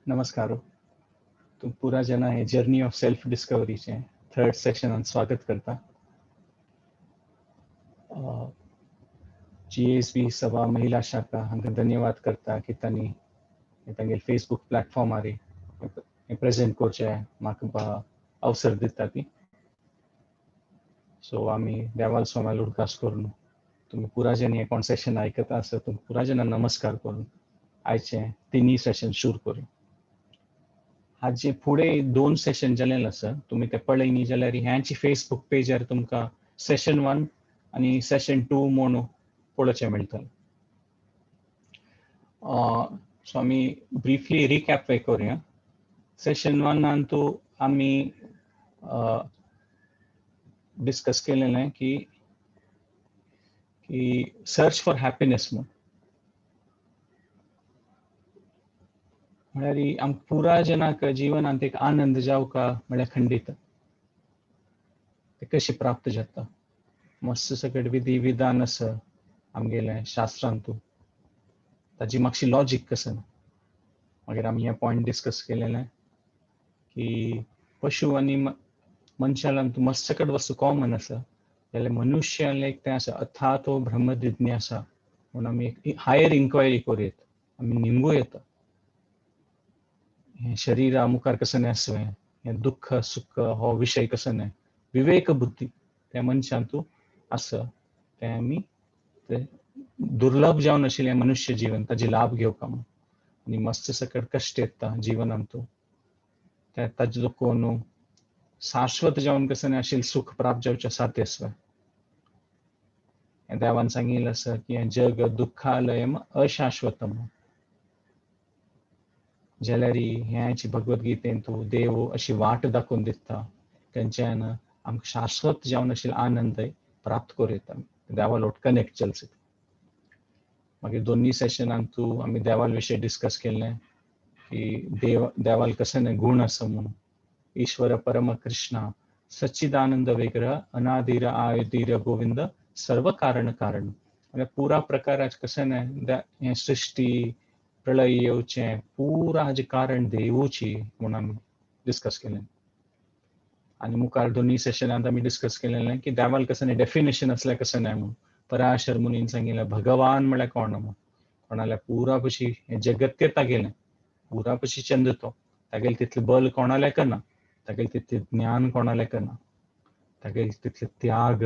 नमस्कार. पुरा जना हे जर्नी ऑफ सेल्फ डिस्कवरीचे थर्ड सेशनान स्वागत करता. जीएसबी सभा महिला शाखा हांकां धन्यवाद करता की तांणी तांगेले फेसबूक प्लॅटफॉर्मार हें प्रेजेंट करचें म्हाका अवसर दिता ती. सो आमी देवाल स्वाम्याल उडगास करून तुमी पुरा जन हें कोण सेशन आयकता आसत तुमकां पुरा जाणांक नमस्कार करून आयचें तिनूय सेशन सुरू करूं. हाजे फुडें दोन सेशन जालेलें आसा, तुमी ते पळयनी जाल्यार ह्यांची फेसबूक पेजार तुमकां सेशन 1 आनी सेशन 2 म्हणून पळोवचें मेळटलें. सो आमी ब्रिफली रिकॅप करूया. सेशन 1 तूं आमी डिस्कस केलेलें की की सर्च फॉर हॅपिनेस म्हूण, म्हळ्यार आमकां पुरा जनाक जिवनांत एक आनंद जावका म्हळ्यार खंडीत ते कशें प्राप्त जाता. मस्त सगळे विधी विधान आसा आमगेलें शास्त्रांतू, ताजी मातशी लॉजीक कसं. मागीर आमी हें पॉयंट डिस्कस केलेलें की पशु आनी मनशालांत मस्त सगळे वस्तू कॉमन आसा, जाल्यार मनुष्यालें एक तें आसा अथातो ब्रह्म जिज्ञासा म्हूण आमी एक हायर इन्क्वायरी करूं येता, आमी निमगू येता हें शरीरा मुखार कसं आसवें, हें दुख्ख सुख हो विशय कसं न्हय, विवेक बुद्धी त्या मनशांतू आसा तें आमी ते दुर्लभ जावन आशिल्लें मनुष्य जीवन ताजे लाभ घेवपा म्हूण. आनी मस्त सकट कश्ट येता जिवनांतू ते ताजे कोण शाश्वत जावन कसं आशिल्लें सुख प्राप्त जावचें साध्य आसवें. देवान सांगिल्लें आसा की हें जग दुख्खालयम अशाश्वतम, जाल्यार ह्याची भगवद्गीतेन तूं देव अशी वाट दाखोवन दिता तेंच्यान आमकां शाश्वत जावन आशिल्लो आनंद प्राप्त करूं येता, देवा लोट कनेक्ट चलचे. मागीर दोनूय सेशनान तूं आमी देवाल विशय डिस्कस केल्लें की देव देवाल कसं गुण आसा म्हूण. ईश्वर परम कृष्णा सच्चिदानंद विग्रह अनादिर आयुधीर गोविंद सर्व कारण कारण, म्हळ्यार पुरा प्रकाराचें कशें न्हय हें सृश्टी प्रलय येवचें पुरा हाजें कारण देवूची म्हूण आमी डिस्कस केलें. आनी मुखार दोनूय सेशनांत आमी डिस्कस केलेलें की देवाल कसं न्हय डेफिनेशन आसल्यार कसं न्हय म्हूण. पराशर मुनीन सांगिल्लें भगवान म्हळ्यार कोण म्हूण, कोणाल्या पुरा पशी हें जगत्य तागेलें, पुरा पशी चंद तो, तागेलें तितलें बल कोणाल्याक ना, तागेलें तितलें ज्ञान कोणाल्याक ना, तागेलें तितलें त्याग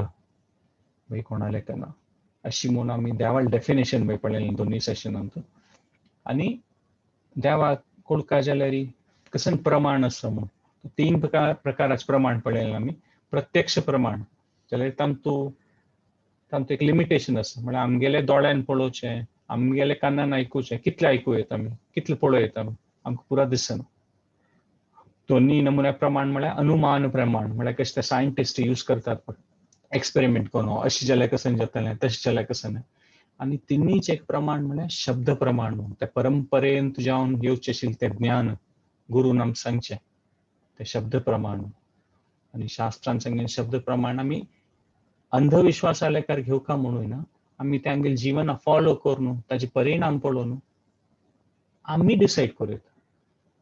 बाई कोणाल्याक ना, अशी म्हूण आमी देवाल डेफिनेशन बाई पळयलें दोनूय सेशनांत. आनी देवाक कोळका जाल्यार कसं प्रमाण आसा म्हूण तीन प्रकाराचें प्रमाण पळयलें आमी. प्रत्यक्ष प्रमाण जाल्यार तांतू तांतू एक लिमिटेशन आसा, म्हळ्यार आमगेले दोळ्यान पळोवचें, आमगेले कानान आयकुचें, कितलें आयकूं येता आमी, कितलें पळोवं येता आमी, आमकां पुरा दिसना. दोनूय नमुन्या प्रमाण म्हळ्यार अनुमान प्रमाण, म्हळ्यार कशें ते सायंटिस्ट यूज करतात एक्सपेरिमेंट करून, अशें जाल्यार कशें जातलें, तशें जाल्यार कशें न्हय. आनी तिनूच एक प्रमाण म्हळ्यार शब्द प्रमाण म्हूण, त्या परंपरेन तुज्यावन येवचें आशिल्लें तें ज्ञान गुरून आमकां सांगचें तें शब्द प्रमाण. आनी शास्त्रान सांगिल्लें शब्द प्रमाण आमी अंधविश्वासा लेखार घेवका म्हणून ना, आमी तें आमगेलें जिवना फॉलो करून ताजे परिणाम पळोवन आमी डिसायड करूं येता.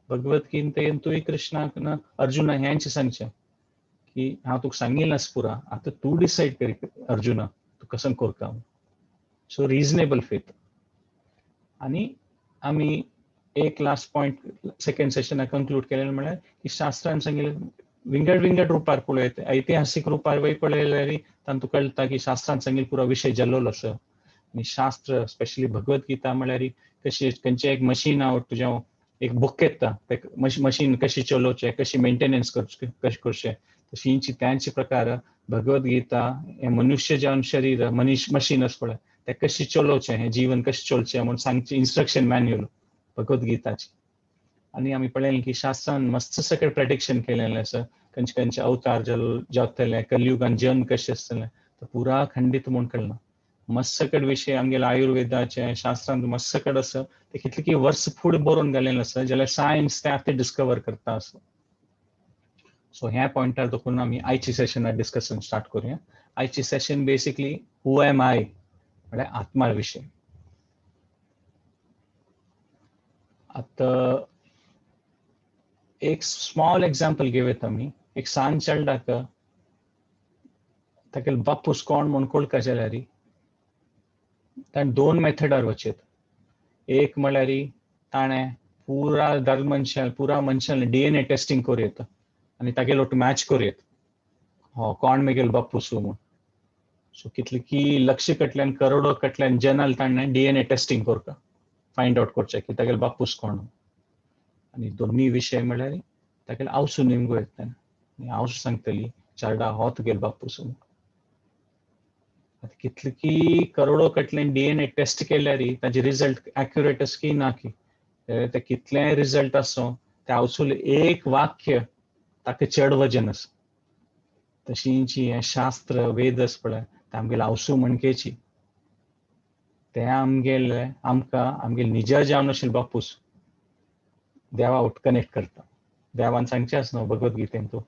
भगवद्गीतेन तूंय कृष्णाक ना अर्जुना हेंच सांगचें की हांव तुका सांगिल्लें आसा पुरा, आतां तूं डिसायड कर अर्जुना तूं कसं करता. So reasonable faith. आनी आमी एक लास्ट पॉयंट सेकंड सेशनाक कंक्लूड केलें म्हळ्यार की शास्त्रान सांगिल्लें विंगड विंगड रुपार पळयता, ऐतिहासीक रुपार वय पळयल्यार तांतूं कळटा की शास्त्रान सांगिल्लें पुरो विशय जाल्लो आसा. आनी शास्त्र स्पेशली भगवद्गीता म्हळ्यार कशी खंयचें एक मशीन आवड तुजें एक बूक येता, ते मशीन कशी चलोवचें, कशी मेंटेनन्स करचें, कशें करचें, तशींची त्यांचे प्रकार भगवद्गीता हें मनुष्य जावन शरीर मनीश मशीन आसा पळय तें कशें चलोवचें, हें जीवन कशें चलचें म्हूण सांगचें इन्स्ट्रक्शन मॅन्युअल भगवद्गीताची. आनी आमी पळयलें की शास्त्रान मस्त सगळें प्रेडिक्शन केलेलें आसा, खंयचे खंयचे अवतार जातले, कलयुगान जन कशें आसतलें, तो पुरा खंडीत म्हूण कळना. मस्त सगळे विशय आमगेले आयुर्वेदाचे शास्त्रांत मस्त सगळे आसा, ते कितले की वर्स फुडें बरोवन घालेलें आसा, जाल्यार सायन्स ते आतां डिस्कवर करता आसा. सो ह्या पॉयंटार दखून आमी आयची सेशनाक डिस्कशन स्टार्ट करूया. आयची session basically who am I म्हळ्यार आत्मा विशय. आतां एक स्मॉल एग्जाम्पल घेवयत आमी. एक सान चेडवाक तागेलो बापूस कोण म्हूण कळका जाल्यार ताणें दोन मेथडार वचयत. एक म्हळ्यार ताणें पुरा दर मनशान पुरा मनशान डीएनए टेस्टिंग करूं येता आनी तागेलो मॅच करूं येता, हो कोण मेगेलो बापूस म्हूण. सो कितले की लक्ष कटल्यान करोडो कटल्यान जनाल ताणें डीएनए टेस्टिंग करता, फायंड आवट करचें की तागेलो बापूस कोण. आनी दोन्ही विशय म्हळ्यार तागेलो आवसू निमगो येता आनी आवसू सांगतली चारडा हो तुगेलो बापूस. आतां कितले की करोडो कटल्यान डीएनए टेस्ट केल्यार ताजे रिजल्ट एक्युरेट आसा की ना की ते कितलेय रिजल्ट आसूं ते आवसूल एक वाक्य ताका चड वजन आसा. तशींची हें शास्त्र वेद आसा पळय ते आमगेले आवसू म्हणकेची ते आमगेले आमकां आमगेले निज जावन आशिल्ले बापूस देवा उट कनेक्ट करता. देवान सांगचें आसा न्हू भगवद्गीतेन तूं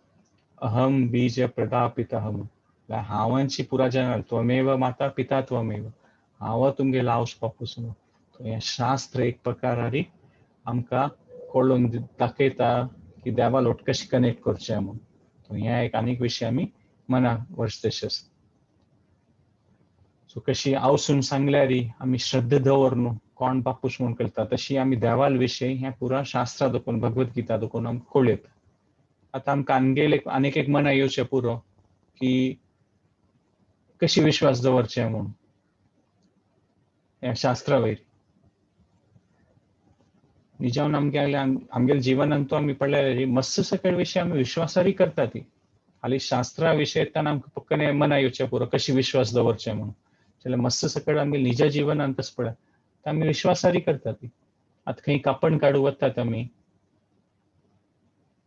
अहम बीज प्रदापितहम, हांवांची पुरा जनाल त्वमेव माता पिता त्वमेव, हांव तुमगेलो आवस बापूस न्हू. हें शास्त्र एक प्रकारारी आमकां कळोवन दाखयता की देवा लोट कशें कनेक्ट करचें म्हूण. हें एक आनीक विशय आमी मना वर्स तशें आसा. सो कशी आवसून सांगल्यार आमी श्रद्धा दवर न्हू कोण बापूस म्हूण करता तशी आमी देवाल विशय हें पुरा शास्त्रा दोकून भगवद्गीता दोकून आमकां कळयता. आतां आमकां आमगेले आनीक एक मना येवचें पुरो की कशी विश्वास दवरचें म्हूण ह्या शास्त्रा वयर. निजावन आमगेले आमगेले जिवनांत तो आमी पळयल्यार मस्त सकळ विशय आमी विश्वासारी करता ती. हाली शास्त्रा विशय येतना आमकां पक्कने मना येवचें पुरो कशी विश्वास दवरचें म्हूण. जाल्यार मस्त सकळ आमगे निज जिवनांत तशें पळय आमी विश्वासारी करता ती. आतां खंय कापण काडूं वतात आमी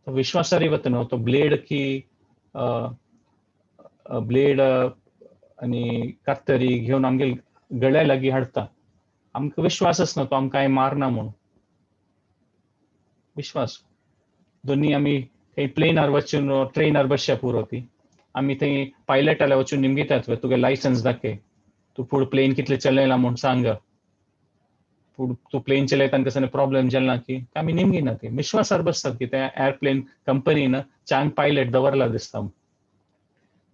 तो विश्वासारी वता न्हू, तो ब्लेड की ब्लेड आनी कातरी घेवन आमगेले गळ्या लागीं हाडटा, आमकां विश्वास आसना तो आमकां कांय मारना म्हूण. विश्वास दोनी आमी थंय प्लेनार वचून ट्रेनार बसच्या पुरो ती आमी थंय पायलटाल्या वचून निमगितात तुगे लायसन्स दाखय, तूं फुडें प्लेन कितलें चलयला म्हूण सांग, फुडें तूं प्लेन चलयता कसो प्रॉब्लेम जाल ना की आमी निमगिना ती. विश्वासार बसतात की त्या एअरप्लेन कंपनीन चांग पायलट दवरला दिसता.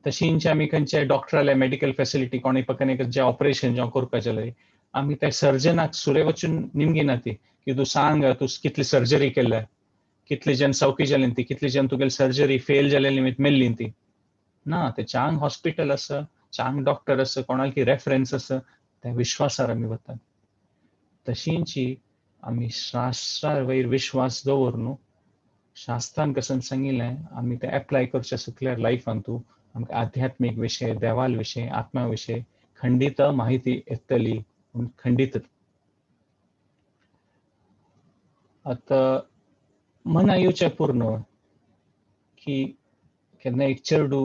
तशींच आमी खंयच्या डॉक्टराले मेडिकल फेसिलिटी कोणी पकने जे ऑपरेशन जें करपाचें जाल्यार आमी त्या सर्जनाक सुरे वचून निमगिना ती की तूं सांग तूं कितली सर्जरी केल्या, कितले जन सौकी जालीं ती, कितले जन तुगेली सर्जरी फेल जाले निमित्त मेल्ली ती ना. ते चांग हॉस्पिटल आसा, चांग डॉक्टर आसा, कोणाक रेफरन्स आसा, त्या विश्वासार आमी वतात. तशींची आमी शास्त्रा वयर विश्वास दवर न्हू, शास्त्रान कसं सांगिल्लें आमी तें एप्लाय करचें सुकल्यार लायफान तूं आमकां आध्यात्मीक विशय देवाल विशय आत्मा विशय खंडीत माहिती येतली म्हूण खंडीत. आतां मना येवचें पूर्ण की केन्ना एक चेडू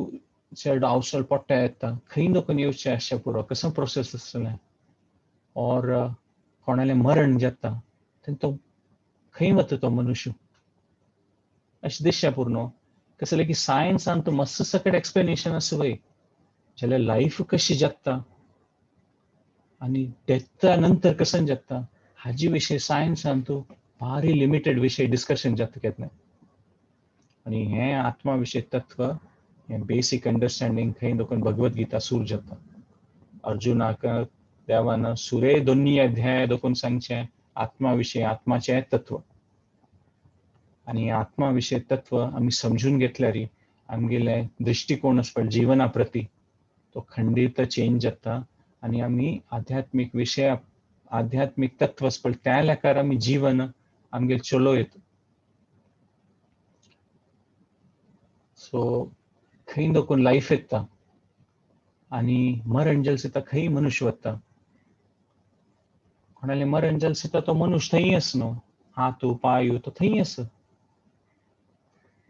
चेडो आवसल पोट्टा येता खंय नोकून येवचें आसचें पुरो कसो प्रोसेस आसतलें और कोणालें मरण जाता तेन्ना तो खंय वता तो मनुष्य अशें दिसचें पूर्ण. कसलें की सायन्सान तो मस्त सकट एक्सप्लेनेशन आसा वय जाल्यार लायफ कशी जाता आनी डेथा नंतर कशें जाता हाजे विशय सायन्सान तूं भारी लिमिटेड विशय डिस्कशन जाता केन्ना. आनी हें आत्मा विशय तत्व हें बेसीक अंडरस्टँडींग खंय देखून भगवद्गीता सूर जाता. अर्जुनाक देवान सुरे दोन्ही अध्याय देखून सांगचें आत्मा विशय आत्माचें तत्व. आनी आत्मा विशय तत्व आमी समजून घेतल्यार आमगेले दृश्टिकोण आसा पळय जिवना प्रती तो खंडीत चेंज जाता आनी आमी आध्यात्मीक विशय आध्यात्मीक तत्व आसा पळय त्या लेखार आमी जिवन आमगेलें चलो येता. सो खंय देखून लायफ येता आनी मरण जालें सुद्दां खंय मनुष्य वता, कोणालें मरण जालें सुद्दां तो मनुष्य थंय आसा न्हू, हातू पांयू तो थंय आसा.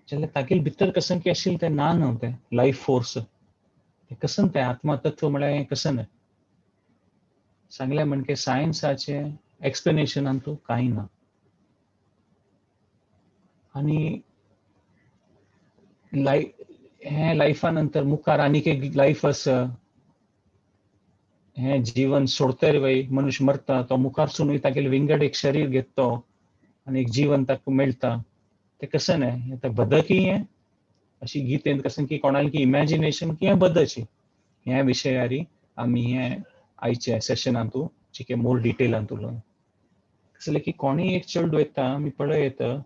जाल्यार तागेले भितर कसं की आशिल्लें तें ना न्हू, तें लायफ फोर्स तें कसं तें आत्मा तत्व म्हळ्यार हें कसं न्हय सांगलें म्हणके सायन्साचें एक्सप्लेनेशन आमकां कांय ना. आनी हें लायफा नंतर मुखार आनीक एक लायफ आसा, हें जीवन सोडतरी वय मनुष्य मरता तो मुखार सुनूय तागेले विंगड एक शरीर घेता तो आनी एक जीवन ताका मेळटा, ते कसं न्हय, आतां बदकी हें अशी गीतेन कसं की कोणाली की इमॅजिनेशन की हें बदची. ह्या विशयारी आमी हे आयच्या सेशनांतू चिके मोर डिटेलांत उलोवन कसलें की कोणीय एक चेडूं येता, आमी पळयता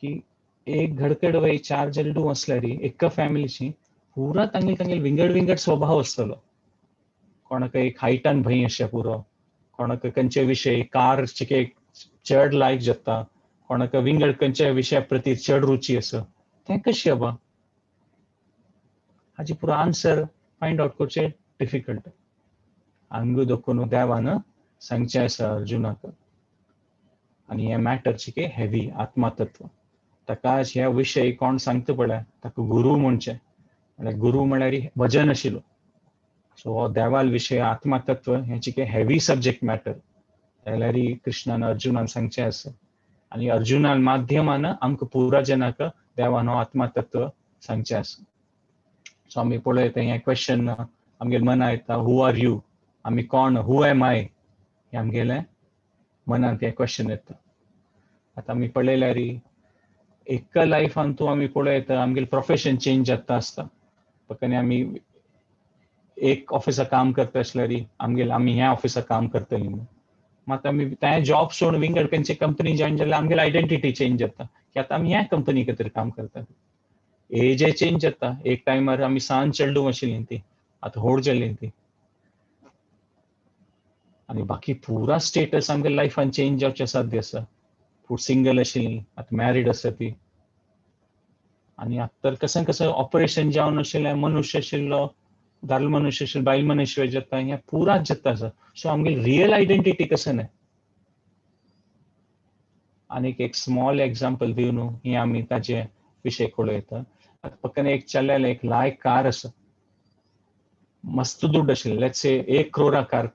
की एक घडकड वय 4 चेडूं आसल्यार एका फॅमिलीची पुरा तांगेल तांगेल विंगड विंगड स्वभाव आसतलो. कोणाक एक हायटान भंय आसच्या पुरो, कोणाक खंयचे विशय कार चिके चड लायक जाता, कोणाक विंगड खंयच्या विशया प्रती चड रुची आसा. तें कशें बाबा हाजी पुरो आन्सर फायंड आवट करचें डिफिकल्ट. हांगा देखून देवान सांगचें आसा अर्जुनाक, आनी हें मॅटर चिके हेवी आत्मतत्व. ताका ह्या विशय कोण सांगता पळय ताका गुरू म्हणचें. म्हळ्यार गुरू म्हळ्यार भजन आशिल्लो. सो हो देवाल विशय आत्मतत्व हें चिके हेवी सब्जेक्ट मॅटर जाल्यार कृष्णान अर्जुनान सांगचें आसा. आनी अर्जुनान माध्यमान आमकां पुरा जनाक देवान हो आत्मतत्व सांगचें आसा. सो आमी पळयता हें क्वेश्चन आमगेले मना येता, हू are you, आमी कोण, हू एम I, हें आमगेलें मनांत हें क्वेश्चन येता. आतां आमी पळयल्यार एका लायफान तूं आमी पळयता आमगेलें प्रोफेशन चेंज जाता आसता. पकानी आमी एक ऑफिसाक काम करता आसल्यार आमगेले आमी ह्या ऑफिसाक काम करतली म्हणून, मात आमी तें जॉब सोडून विंगड खंयचे कंपनी जॉयन जाल्यार आमगेली आयडेंटिटी चेंज जाता की आतां आमी ह्या कंपनी खातीर काम करतात. एजय चेंज जाता. एक टायमार आमी सान चेडूं आशिल्लीं ती आतां व्हड जालीं ती, आनी बाकी पुरा स्टेटस आमगे लायफान चेंज जावचें साध्य आसा. फूड सिंगल आशिल्ली आतां मॅरीड आसा ती, आनी आतां तर कशें कशें ऑपरेशन जावन आशिल्लें मनुष्य आशिल्लो, दादलो मनुष्य आशिल्लो, बायल मनुष्य जाता, हें पुराच जाता आसा. सो आमगे रियल आयडेंटिटी कशें न्हय. आनीक एक स्मॉल एग्जाम्पल दिवन हें आमी ताजे विशय पळयता. आतां पक्कन एक चल्याले एक लायक कार आसा, मस्त दुड्ड आशिल्लें, let's say 1 crore car,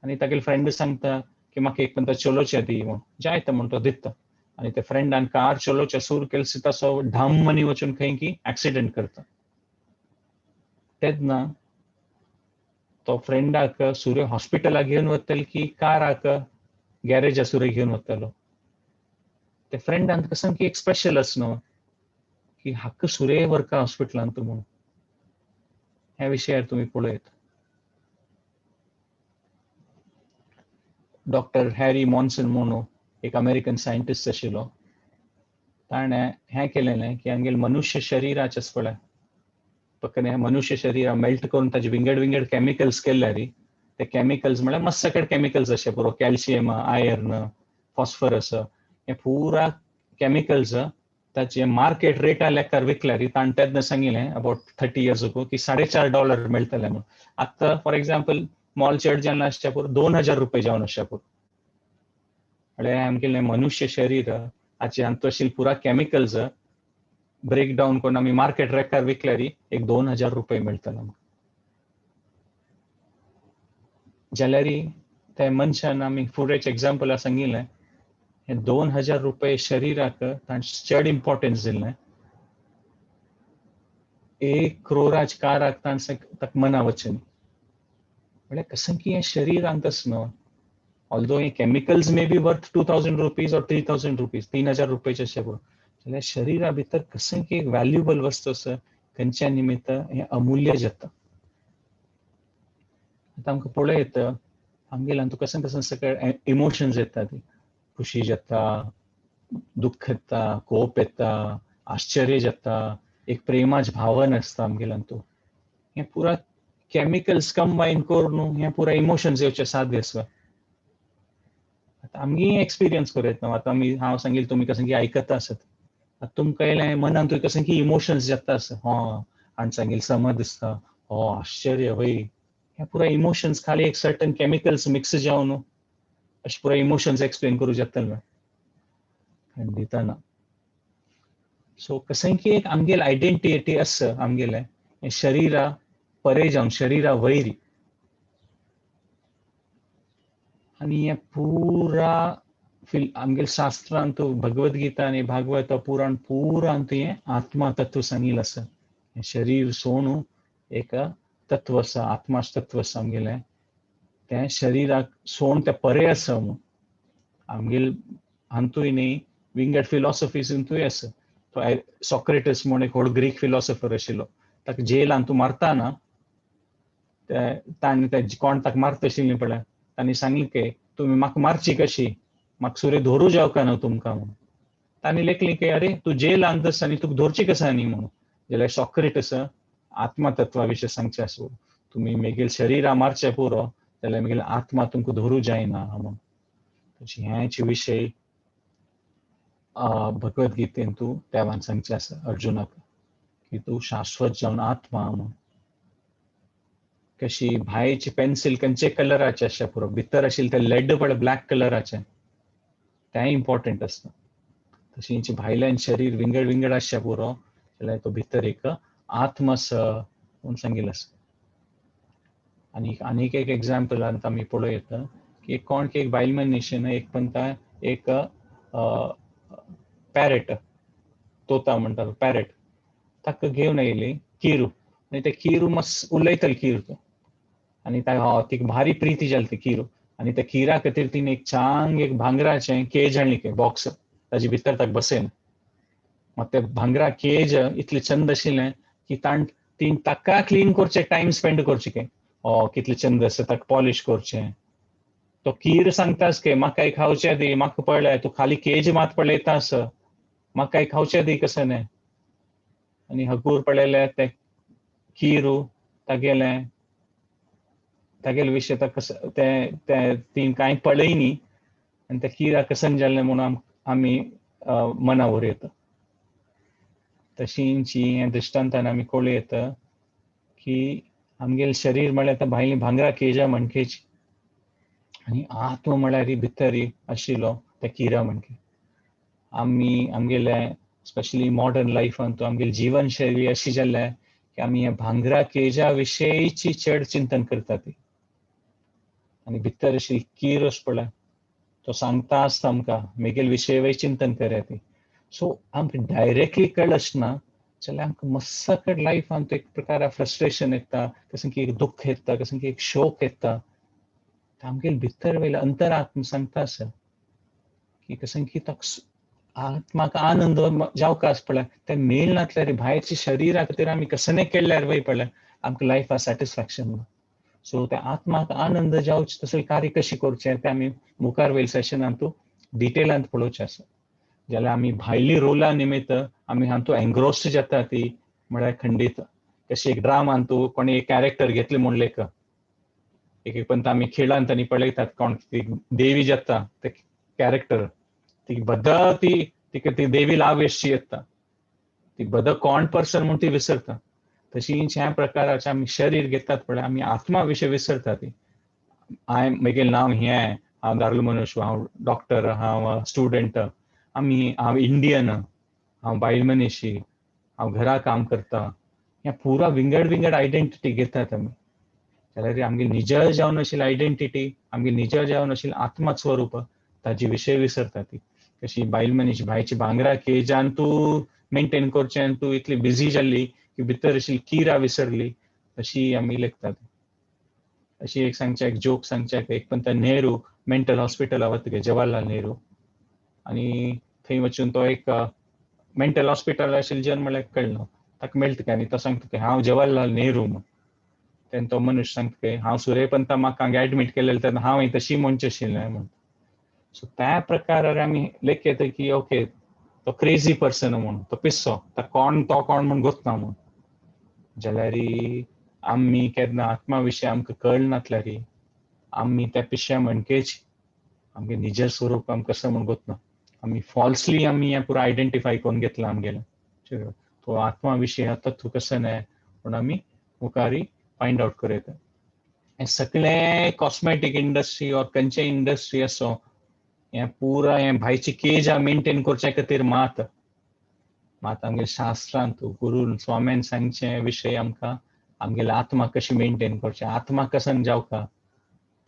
आनी तागेले फ्रेंड सांगता की म्हाका एक पण चलोवचें दी म्हूण, जायता म्हूण तो दिता. आनी ते फ्रेंडान कार चलोवचें सुरू केलें तसो ढम आनी वचून खंय की एक्सिडंट करता. तेन्ना तो फ्रेंडाक सुर्य हॉस्पिटलाक घेवन वतलो की काराक गॅरेजा सुर्य घेवन वतलो. ते फ्रेंडान कसं की एक स्पेशल आस न्हू की हाका सुर्य व्हरका हॉस्पिटलांत म्हूण. ह्या विशयार तुमी पळयत. डॉक्टर हॅरी मॉन्सन म्हणून एक अमेरिकन सायंटिस्ट आशिल्लो, ताणें हें केलेलें की आमगेले मनुष्य शरिराचें पळय पक्कन मनुष्य शरीरा मेल्ट करून ताजे विंगड विंगड केमिकल्स केल्यार ते केमिकल्स म्हळ्यार मस्त सकट केमिकल्स अशे पुरो कॅल्शियम, आयर्न, फॉस्फरस, हे पुरा केमिकल्स ताचे मार्केट रेटा लेखार विकल्यार ताणें तेन्ना सांगिल्लें अबावट 30 इयर्स अगो की $4.50 मेळटले म्हणून. आतां फॉर एग्जाम्पल मॉल चड जावन आसच्या पुरो 2000 रुपये जावन आसच्या पुरो. म्हळ्यार आमगेलें मनुष्य शरीर हाचे हातूंत आशिल्ले पुरा केमिकल्स ब्रेक डावन करून आमी मार्केट रेकार विकल्यार एक 2000 रुपये मेळटले आमकां. जाल्यार त्या मनशान आमी फुडेच एग्जाम्पल सांगिल्लें, हे 2000 रुपये शरिराक ताणें चड इम्पॉर्टन्स दिल्लें. 1 क्रोराच काराक ताणें ताका मना वचून. म्हळ्यार कसं की हें शरीरांत आसा न्हू, ऑल्दो हे chemicals may be worth 2000 rupees or 3000 rupees, 3000 रुपयाचे अशें पळय, जाल्यार शरीरा भितर कसं की एक व्हॅल्युएबल वस्तू आसा खंयच्या निमित्त हें अमूल्य जाता. आतां आमकां पळयत आमगेल्या हातूंत कसं कसं सगळे इमोशन्स येता, ती खुशी जाता, दुख्ख येता, कोप येता, आश्चर्य जाता, एक प्रेमाच भावन आसता आमगेल्या हातूंत. हें पुरा केमिकल्स कंबायन करून हें पुरा इमोशन्स येवचें साध्य आसा. आतां आमगे एक्सपिरियन्स करूं येता. आतां आमी हांव सांगील तुमी कसं की आयकता आसत, आतां तुमकां येयलें मनांतूय कसं की इमोशन्स जाता आसा, हां आनी सांगील समज दिसता, हो आश्चर्य वय, हे पुरा इमोशन्स खाली एक सर्टन केमिकल्स मिक्स जावन अशें पुरा इमोशन्स एक्सप्लेन करूं जातलें खंडिता ना. सो कसं की एक आमगेल आयडेंटिटी आसा आमगेलें शरीरा परे जावन शरीरा वैरी, आनी हें पुरा आमगेले शास्त्रांत भगवद्गीता आनी भागवत पुराण पुरांत हें आत्मा तत्व सांगिल्लें आसा. हें शरीर सोणू एक तत्व आसा, आत्माच तत्व आसा आमगेलें. तें शरीराक सोण तें परे आसा म्हणून आमगेल हातूंय न्ही विंगड फिलॉसॉफीजूय आसा. तो सॉक्रेटस म्हूण एक व्हड ग्रीक फिलॉसॉफर आशिल्लो, ताका जेलान तूं मारता ना, ताणें कोण ताका मारता आशिल्लीं पळय, तांणी सांगलें की तुमी म्हाका मारची कशी, म्हाका सुरे धरू जावका न्हू तुमकां म्हणून. तांणी लेखलें की अरे तूं जेलांत आसा आनी तुका धरची कसा न्ही म्हणून. जाल्यार सॉक्रेटस आत्मतत्वा विशीं सांगचें आसूं, तुमी मेगेल शरीरा मारचें पुरो, जाल्यार मेगेल आत्मा तुमकां धरू जायना म्हणून. तशी ह्याचे विशय भगवद गीतेन तूं देवान सांगचें आसा अर्जुनाक की तूं शाश्वत जावन आत्मा म्हणून. कशी भायची पेन्सिल खंयचे कलराचे आसचे पुरो, भितर आशिल्लें तें लेड पळय ब्लॅक कलराचें, तेंय इम्पॉर्टंट आसता. तशींच भायल्यान शरीर विंगड विंगड आसचें पुरो, जाल्यार तो भितर एक आत्मा आसा म्हूण सांगिल्लें आसा. आनी आनीक एक एग्जाम्पल आमी पळोवं येता की कोण एक बायल मनीस एक पंता एक पॅरट, तोता म्हणटा पॅरट, ताका घेवन आयली किरू, आनी ते किरू मस्त उलयताले किरू तो, आनी तिका भारी प्रिती जाली ती किरू, आनी त्या किरा खातीर तिणे एक चांग एक भांगराचें केज हाडली, बॉक्स, ताजे भितर ताका बसयलें. मात ते भांगरा केज इतलें चंद आशिल्लें की ताण तीन ताका क्लीन करचें टायम स्पेंड करचें की ओ कितलें चंद आसा, ताका पॉलिश करचें. तो कीर सांगतास की म्हाका खावचें दी, म्हाका पळय तूं खाली केज मात पळयता आसा, म्हाका खावचें दी कसं न्ही. आनी हगूर पळयलें तें किरू तागेलें तागेले विशय ताका तें तें तीन कांय पळयनी, आनी त्या किराक कसन जालें म्हणून आमी मना उरयता. तशींची ह्या दृश्टांतान आमी कळूं येता की आमगेलें शरीर म्हळ्यार आतां भायली भांगरा केजा म्हणकेची, आनी आत्मा म्हळ्यार भितर आशिल्लो त्या किरा म्हणके. आमी आमगेले स्पेशली मॉडर्न लायफान आमगेली जिवन शैली अशी जाल्या की आमी ह्या भांगरा केजा विशयीची चड चिंतन करतात, आनी भितर अशी कीर पळय तो सांगता आसता आमकां मेगेल विशय चिंतन करात. सो आमकां डायरेक्टली कळच ना जाल्यार आमकां मस्सकड लायफान एक प्रकार फ्रस्ट्रेशन येता, कसं की एक दुःख येता, कसं की एक शोक येता. आमगेले भितर वयले अंतरात्म सांगता आसा की कसं की ताका आत्माक आनंद जावका आसा पळय, तें मेळनातल्यार भायरच्या शरीरा खातीर आमी कसने केल्यार वय पळय आमकां लायफा सॅटिस्फॅक्शन ना. सो त्या आत्माक आनंद जावचें तसलें कार्य कशें करचें तें आमी मुखार वयल्या सेशनांत डिटेलांत पळोवचें आसा. जाल्यार आमी भायली रोला निमित्त आमी हातूंत एंग्रोस्ड जाता ती म्हळ्यार खंडीत. कशें एक ड्रामान तूं कोणी एक कॅरेक्टर घेतलें म्हूण लेख एक एक पण आमी खेळांत आनी पळयतात कोण ती देवी जाता ते कॅरेक्टर, ती बद ती तिका ती देवी लाव येता, ती बद कोण पर्सन म्हूण ती विसरता. तशीच ह्या प्रकाराचे आमी शरीर घेतात पळय, आमी आत्मा विशय विसरता ती. हांवें म्हगेलें नांव हें, हांव दारुल मनुष्य, हांव डॉक्टर, हांव स्टुडंट, आमी हांव इंडियन, हांव बायल मनीशी, हांव घरा काम करता, ह्या पुरा विंगड विंगड आयडेंटिटी घेतात आमी. जाल्यार आमगे निज जावन आशिल्ली आयडेंटिटी, आमगे निज जावन आशिल्लें आत्मा स्वरूप ताजी विशय विसरता ती. कशी बायल मनीस भायची भांगरा केजान तूं मेंटेन करचें आनी तूं इतली बिजी जाल्ली की भितर आशिल्ली किरा विसरली, तशी आमी लेखतात. अशी एक सांगच्या एक जोक सांगच्या, एक पण नेहरू मेंटल हॉस्पिटला वता जवाहरलाल नेहरू, आनी थंय वचून तो एक मेंटल हॉस्पिटल आशिल्लें जन म्हळ्यार कळना ताका मेळटा काय, आनी तो सांगता की हांव जवाहरलाल नेहरू म्हूण. तेन्ना तो मनुष्य सांगता की हांव सुर्यपंता म्हाका हांगा एडमीट केलेलें तेन्ना हांव तशी म्हणचें आशिल्लें म्हूण. सो त्या प्रकारार आमी लेखयता की ओके तो क्रेजी पर्सन म्हूण, तो पिस्सो, तो कोण तो कोण म्हूण गोतना म्हूण. जाल्यार आमी केन्ना आत्मा विशय आमकां कळनातल्यार आमी त्या पिश्या म्हणकेच आमगे निज स्वरूप आमकां कसो म्हूण गोतना, आमी फॉल्सली आमी हें पुरो आयडेंटिफाय करून घेतलां आमगेलें. तो आत्मा विशय तत्व कसो न्हय पूण आमी मुखारी फायंड आवट करूं येता. हें सगळें कॉस्मेटीक इंडस्ट्री ऑर खंयचे इंडस्ट्री आसो, हें पुरा हें भायची केजा मेंटेन करच्या खातीर मात मात आमगे शास्त्रांत गुरून स्वाम्यान सांगचे विशय आमकां आमगेले आत्मा कशी मेंटेन करचें, आत्मा कसन जावका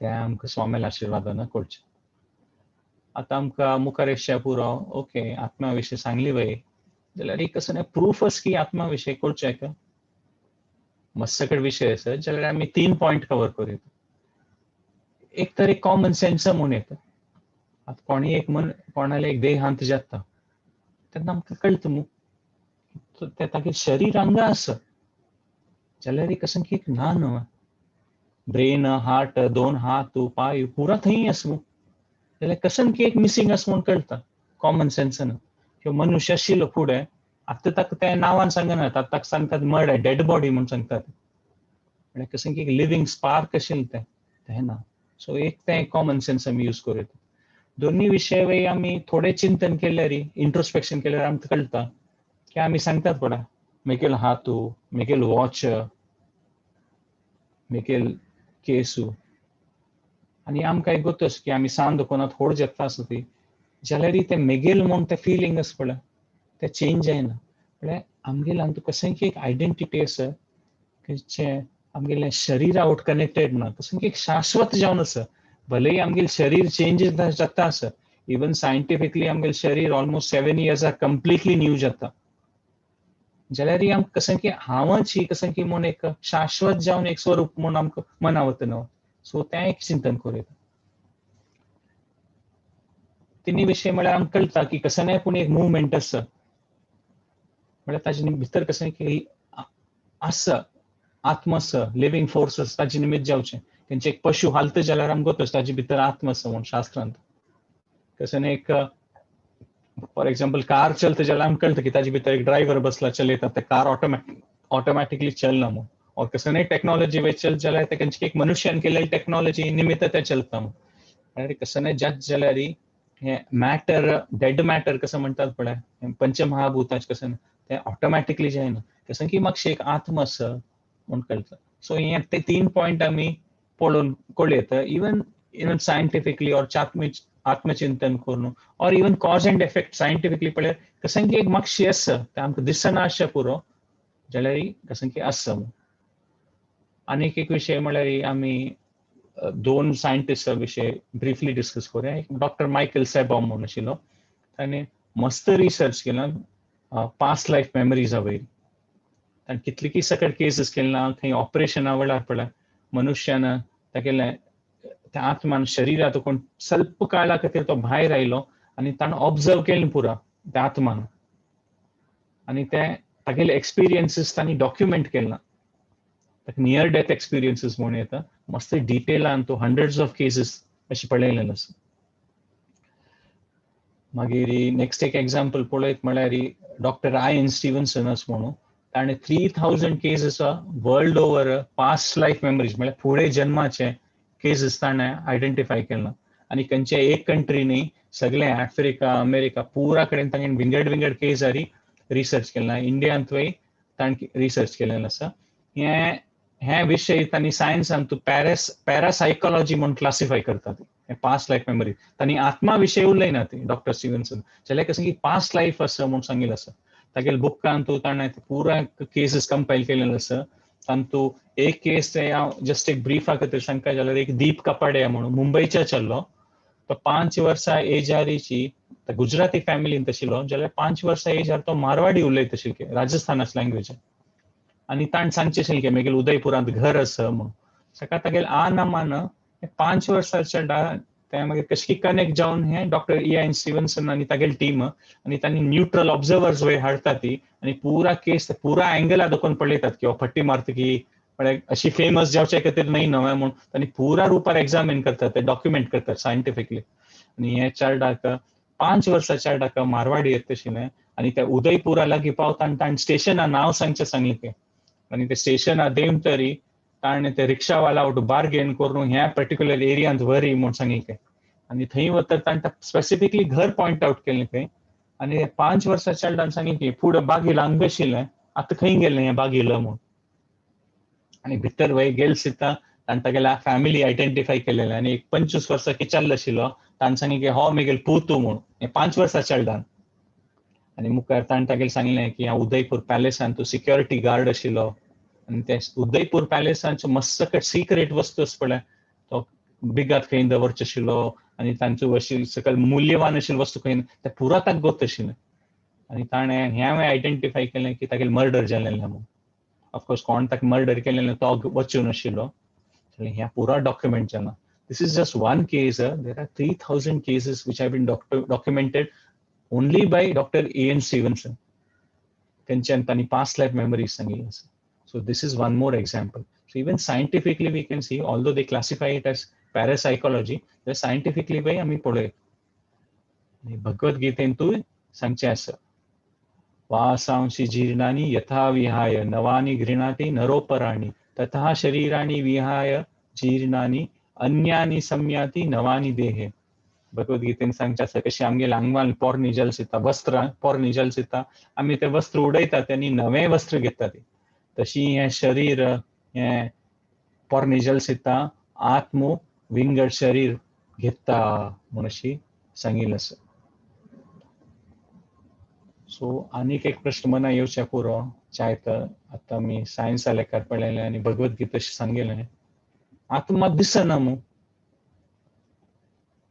तें आमकां स्वाम्याल्या आशिर्वादान करचें. आतां आमकां मुखार येवचें पुरो ओके आत्मा विशय सांगली वय, जाल्यार एक कसो प्रूफच की आत्मा विशय करचें का मस्सकड विशय आसा, जाल्यार आमी 3 पॉयंट कवर करूं. एक तर एक कॉमन सेन्स म्हूण येता. आतां कोणी एक मन कोणाले एक देहांत जाता तेन्ना आमकां कळटा मू ते तागे शरीर हांगा आसा जाल्यार कसं की एक ना न्हू, ब्रेन, हार्ट, दोन हात, पांय पुरा थंय आसा मू, जाल्यार कसं की एक मिसिंग आसा म्हूण कळटा कॉमन सेन्सान. किंवा मनुष्य आशिल्लो फुडें आतां ताका त्या नांवान सांगनात, आतां ताका सांगतात मड, डेड बॉडी म्हूण सांगतात, म्हळ्यार कसं की एक लिव्हिंग स्पार्क आशिल्लें तें, तें ना. सो एक तें कॉमन सेन्स आमी यूज करूं येता. दोन्ही विशय आमी थोडें चिंतन केल्यार, इंट्रोस्पेक्शन केल्यार आमकां कळटा की आमी सांगतात पळय मेगेल हातू, मेगेल वॉच, मेगेल केसू, आनी आमकां एक गोत की आमी सान दुकानांत होड जाता आसा ती, जाल्यार तें मेगेल म्हूण तें फिलींग आसा पळय तें चेंज जायना. म्हळ्यार आमगेले हातूंत कशें की एक आयडेंटिटी आसा खंयचें आमगेलें शरीर आवट कनेक्टेड ना, कसं की एक शाश्वत जावन आसा. भलेय आमगेलें शरीर चेंज जाता आसा, इवन सायंटिफिकली आमगेलें शरीर ऑलमोस्ट 7 इयर्साक कंप्लिटली न्यू जाता, जाल्यार आमकां कसं की हांवच ही कसं की म्हूण एक शाश्वत जावन एक स्वरूप म्हूण आमकां मना वता न्हू. सो तें एक चिंतन करूं येता. तिन्ही विशय म्हळ्यार आमकां कळटा की कसं नाय पूण एक मुवमेंट आसा, म्हळ्यार ताजे भितर कसं की आसा आत्म आसा, लिव्हिंग फोर्स आसा, ताजे निमित्त जावचें. तेंचे एक पशु हालता जाल्यार आमकां गोत ताजे भितर आत्म आसा म्हूण शास्त्रांत. कसं एक फॉर एक्झाम्पल कार चलता जाल्यार आमकां कळटा की ताजे भितर एक ड्रायव्हर बसला चलयता, ते कार ऑटोमॅटिकली चलना म्हूण. और कसं नाही टेक्नॉलॉजी वयर चलत जाल्यार तेंचे एक मनुष्यान केलेली टेक्नॉलॉजी निमित्त तें चलता म्हूण. म्हळ्यार कसं नाही जात जाल्यार हे मॅटर, डेड मॅटर कसं म्हणटात पळय पंचमहाभूताच कसं तें ऑटोमॅटिकली जायना, कसं की मातशें एक आत्म आसा म्हूण कळटा. सो हे ते 3 पॉयंट आमी पळोवन कळयता, इवन इवन सायंटिफिकली ऑर आत्मचिंतन करून or even cause and effect scientifically पळय कसं की एक मातशी आसा तें आमकां दिसना आशें पुरो जाल्यार कसं की आसा म्हूण. आनीक एक विशय म्हळ्यार आमी दोन सायंटिस्टा विशय ब्रिफली डिस्कस करूया. एक डॉक्टर मायकल सेबॉम म्हूण आशिल्लो, ताणें मस्त रिसर्च केला पास्ट लायफ मेमरीजा वयर. ताणें कितलीं सकट केसीस केला, थंय ऑपरेशना वेळार पळय मनुष्यान तागेलें त्या आत्मान शरीरात कोण स्वल्प काळा खातीर तो भायर आयलो आनी ताणें ऑब्जर्व केलें पुरा त्या आत्मान, आनी ते तागेले एक्सपिरियन्सीस तांणी डॉक्युमेंट केला, ताका नियर डेथ एक्सपिरियन्सीस म्हणून येता. मस्त डिटेलान तो हंड्रेड्स ऑफ केसीस अशें पळयलें आसा. मागीर नेक्स्ट एक एग्जाम्पल पळयत म्हळ्यार डॉक्टर आयन स्टिवन्सन आसा म्हणून, ताणें 3000 cases world over past life memories म्हळ्यार फुडें जन्माचे केसीस ताणें आयडेंटिफाय केला. आनी खंयच्या एक कंट्री न्ही, सगळे आफ्रिका, अमेरिका पुरा कडेन ताणें विंगड विंगड केसारी रिसर्च केला. इंडियांतूय ताणें रिसर्च केलेलें आसा. हे हे विशय तांणी सायन्सान तूं पॅरासायकोलॉजी म्हूण क्लासिफाय करतात हे पास्ट लायफ मेमरी. तांणी आत्मा विशय उलयना ती डॉक्टर स्टिवन्सन, जाल्यार कसं की पास्ट लायफ आसा म्हूण सांगिल्लें आसा. तागेले बुकान तूं ताणें पुरा केसीस कंपायल केलेले आसा. तातूंत एक केस ते हांव जस्ट एक ब्रीफा खातीर सांगता जाल्यार एक दीप कपाडिया म्हणून मुंबयच्या चल्लो, तो 5 वर्सां एजारीची गुजराती फॅमिलींत आशिल्लो, जाल्यार 5 वर्सां एजार तो मारवाडी उलयत आशिल्ले, राजस्थानाच लँग्वेज, आनी ताणें सांगचें आशिल्लें की मागीर उदयपुरांत घर आसा म्हणून. सकाळ तागेले आ नामान 5 वर्साच्या ते मागीर कशें कनेक्ट जावन हे डॉक्टर इयान स्टिवन्सन आनी तागेली टीम आनी तांणी न्यूट्रल ऑब्जर्वर्स वयर हाडटा ती आनी पुरा केस पुरा एंगला दाखोवन पळयतात की हो फट्टी मारता की म्हळ्यार अशी फेमस जावचे खातीर न्हय नवें म्हूण तांणी पुरा रुपार एग्जामीन करतात, ते डॉक्युमेंट करतात सायंटिफिकली. आनी हे चेरडाक 5 वर्सां चेरडाक मारवाडी येता आशिल्लें आनी ते उदयपुरा लागीं पावता आनी ताणें स्टेशना नांव सांगचें सांगलें तें, आनी ते स्टेशना देंव तरी ताणें ते रिक्षावाला आवट बार्गेन करून ह्या पर्टिक्युलर एरियांत व्हरी म्हूण सांगलें तें. आनी थंय वतर ताणें स्पेसिफिकली घर पॉयंट आवट केलें थंय. आनी 5 वर्सां चेरडान सांगलें की फुडें बागील हांगा आशिल्लें, आतां खंय गेलें हें बागील म्हूण. आनी भितर वय गेल सिता ताणें तागेल्या फॅमिली आयडेंटिफाय केलेलें आनी एक 25 वर्सां किचाल्लो आशिल्लो, ताणें सांगलें की हो मेगेल पूतू म्हूण, हें 5 वर्सां चेरडान. आनी मुखार ताणें तागेलें सांगलें की हांव उदयपूर पॅलेसान तूं सिक्युरिटी गार्ड आशिल्लो आनी ते उदयपूर पॅलेसांचो मस्त सिक्रेट वस्तू आसा पळय तो बिगात खंय दवरचो आशिल्लो आनी तांच्यो अशी सकयल मुल्यवान आशिल्ली वस्तू खंय ते पुरा ताका गोत आशिल्लें. आनी ताणें हें हांवें आयडेंटिफाय केलें की तागेलें मर्डर जालेलें म्हूण. ऑफकोर्स कोण ताका मर्डर केलेलें तो वचून नाशिल्लो, ह्या पुरा डॉक्युमेंट जाला. This is just one case. There are 3000 cases which have been documented Only by Doctor Ian Stevenson. तेंच्यान तांणी पास्ट लायफ मेमरीज सांगिल्लें आसा. So this is one more example. So even scientifically we can see, although they classify it as parapsychology, scientifically way आमी पळयत. आनी भगवद्गीतेंतूय सांगचें आसा, वासांसि जीर्णानि यथा विहाय नवानि गृह्णाति नरोपराणि तथा शरीराणि विहाय जीर्णानि अन्यानि संयाति नवानि देहे. भगवद्गीतेन सांगचें आसा, कशें आमगेले आंगवान पोरणी जल्स येता, वस्त्रां पोरणी जल्स येता, आमी ते वस्त्र उडयतात आनी नवें वस्त्र घेतात. तशी हें शरीर हें पोरणी जल्स येता, आत्मो विंगड शरीर घेता म्हूण अशी सांगिल्लें आसा. सो आनीक एक प्रश्न मना येवच्या पुरो चायत, आतां आमी सायन्सा लेखार पळयलें आनी भगवद्गीता सांगिल्लें, आत्मा दिसना मू.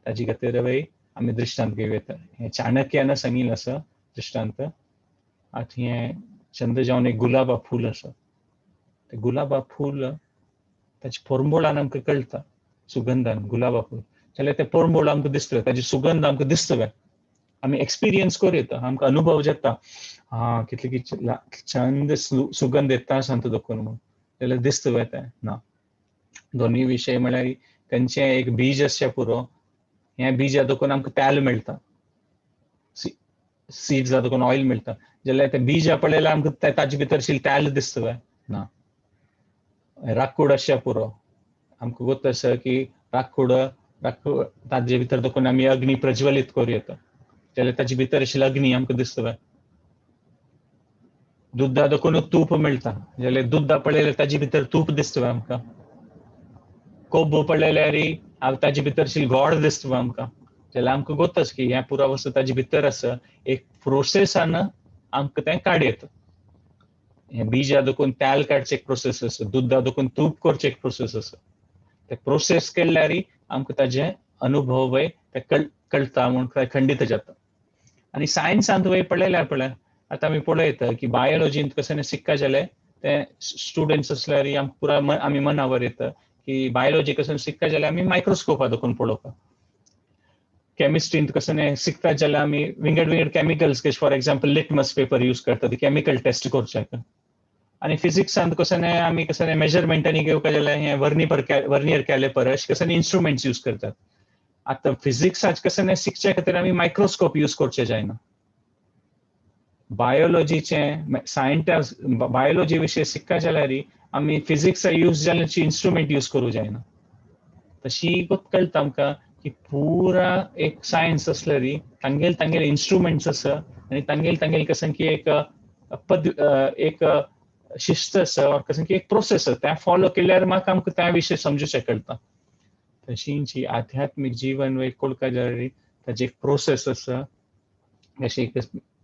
ताजी खातीर वय आमी दृश्टांत घेवं येता. हें चाणक्यान सांगिल्लें आसा दृश्टांत. आतां हें चंद्र जावन एक गुलाबा फूल आसा. ते गुलाबा फूल ताची पोरंबोळान आमकां कळटा, सुगंधान. गुलाबा फूल जाल्यार ते पोरंबोळ आमकां दिसतलें, ताजी सुगंध आमकां दिसतले, आमी एक्सपिरियन्स करूं येता, आमकां अनुभव जाता, हा कितले की छंद सुगंध येता सांगता दाखोवन म्हूण. जाल्यार दिसता तें ना. दोनूय विशय म्हळ्यार तेंचें एक बीज आसचें पुरो. हें बीज दाखोवन आमकां तेल मेळटा, सीड्स दाखोवन ऑयल मेळटा. जाल्यार ते बीज पळयल्यार आमकां ताजे भितर तेल दिसता ना. राकूड आसचें पुरो. आमकां गोत आसा की राकूड राकूड ताजे भितर दाखोवन आमी अग्नी प्रज्वलीत करूं येता. जाल्यार ताजे भितर आशिल्ली अग्नी आमकां दिसता. दुद्दा दाखोवन तूप मेळटा. जाल्यार दुद्दा पळयल्यार ताजे भितर तूप दिसता आमकां. कोबो पळयल्यार ताजे भितर आशिल्ली गोड दिसता आमकां. जाल्यार आमकां गोतच की हें पुरा वस्तू ताजे भितर आसा. एक प्रोसेसान आमकां तें काड येता. हें बीजा दाखोवन तेल काडचें एक प्रोसेस आसा, दुद्दा दाखोवन तूप करचें एक प्रोसेस आसा. ते प्रोसेस केल्यार आमकां ताजे अनुभव वय ते कळटा म्हूण खंडीत जाता. आनी सायन्सांत वय पळयल्यार पळय, आतां आमी पळयता की बायोलॉजींत कशें शिकता जाल्यार ते स्टुडंट्स आसल्यार आमकां पुरा आमी मनावर येता की बायोलॉजी कशें शिकता जाल्यार आमी मायक्रोस्कोपा दाखोवन पळोवपा. केमिस्ट्रींत कशें शिकता जाल्यार आमी विंगड विंगड केमिकल्स, कशें for example litmus paper use करता केमिकल टेस्ट करच्याक. आनी फिजिक्सांत कशें आमी कशें मेजरमेंटांनी घेवपा जाल्यार हें वर्नियर कॅलिपर अशें कशें इन्स्ट्रुमेंट्स यूज करतात. आतां फिजिक्साच कशें शिकच्या खातीर आमी मायक्रोस्कोप यूज करचें जायना. बायोलॉजीचे सायंटिस्ट बायोलॉजी विशय शिकता जाल्यार आमी फिजिक्सा यूज जाल्याची इन्स्ट्रुमेंट यूज करूं जायना. तशी कळटा आमकां की पुरा एक सायन्स आसल्यार तांगेले तांगेले इन्स्ट्रुमेंट्स आसा आनी तांगेले तांगेले कसं की एक पद एक शिस्त आसा ऑर कसं की एक प्रोसेस आसा, तें फॉलो केल्यार म्हाका आमकां त्या विशय समजूचें कळटा. तशींची आध्यात्मीक जीवन वय कोळका जाल्यार ताजी एक प्रोसेस आसा. अशें